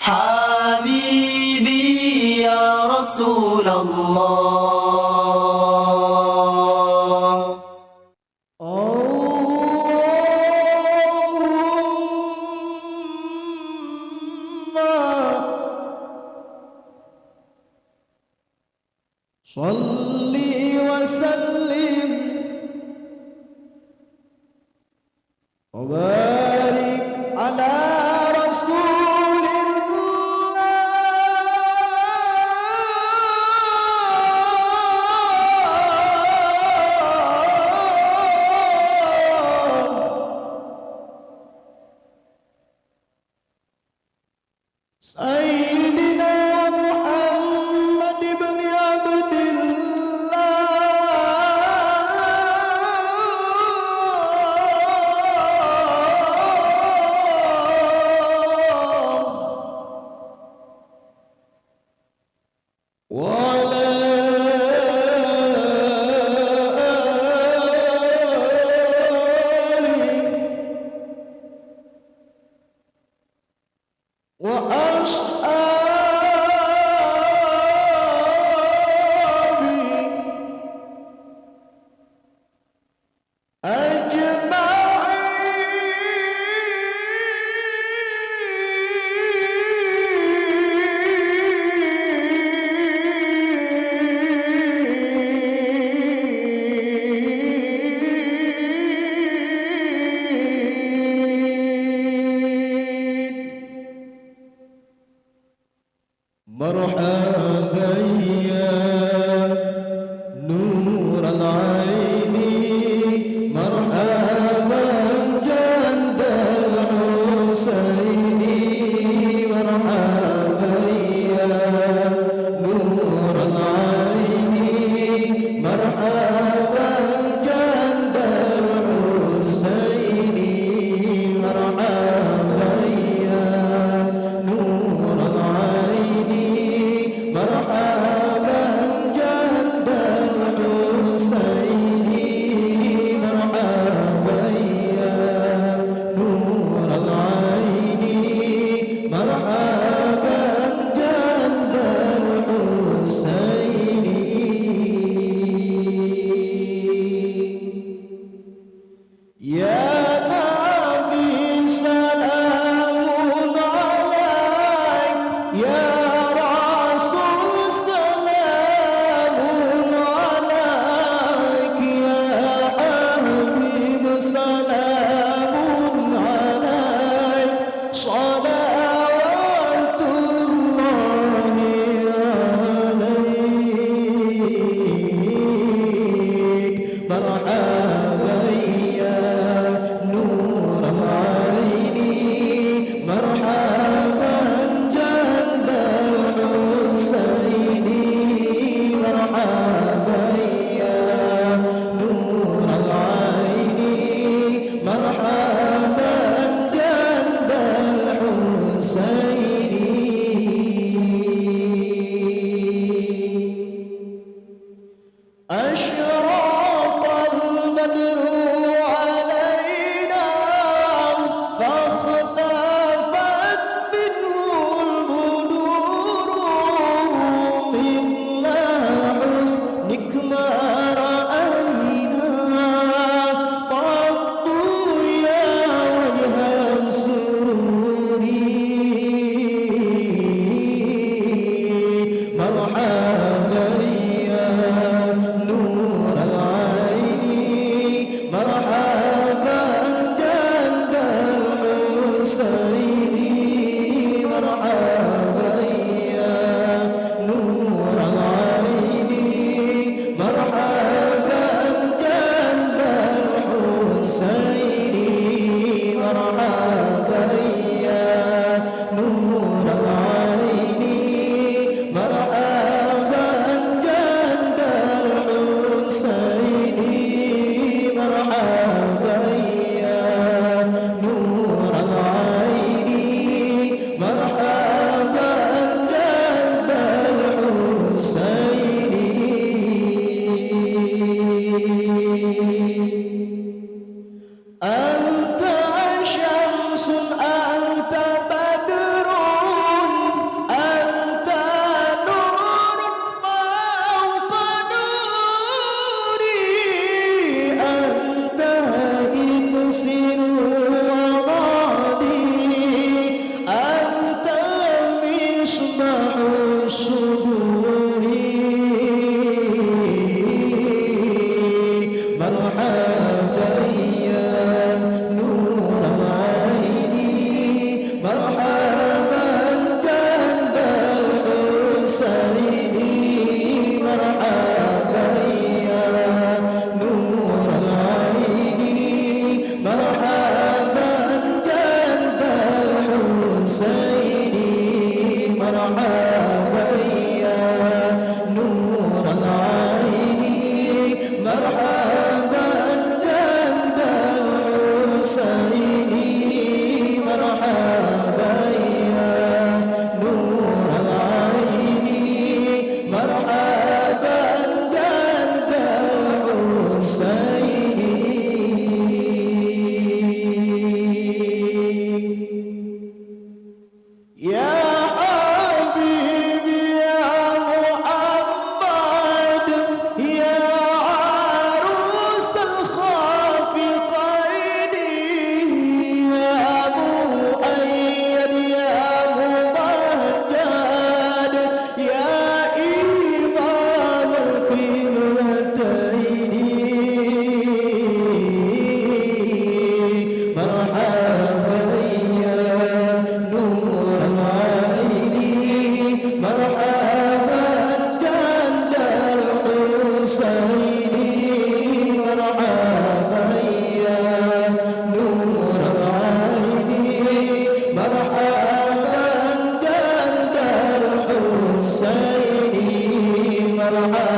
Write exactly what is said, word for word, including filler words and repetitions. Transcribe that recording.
حبيبي يا رسول الله. اللهم صل وسلم وبارك على رسول الله. سيدنا محمد بن عبد الله وعلى آله وأصحابه أجمعين. مرحبا يا نور العين، مرحبا جد الحسين، مرحبا يا نور العين، مرحبا جد الحسين، مرحبا يا نور العين، مرحبا جد الحسين، مرحبا يا نور العين، مرحبا جد الحسين. يا نبي سلام عليك، يا رسول سلام عليك، يا حبيب سلام عليك، صلوات الله عليك. مرحبا يا نور العين، مرحبا جد الصدور. مرحبا يا نور العين، مرحبا جد الحسين. مرحبا يا نور العين، مرحبا جد الحسين. مرحبا يا نور العين، مرحبا جد الحسين. مرحبا يا نور العين، مرحبا جد الحسين. يا حبيبي يا محمد، يا عروس الخافقين، يا مؤيد، يا ممجد، يا إمام القبلتين. مرحبا يا نور العين، مرحبا جد الحسين. مرحبا يا نور العين، مرحبا جد الحسين. مرحبا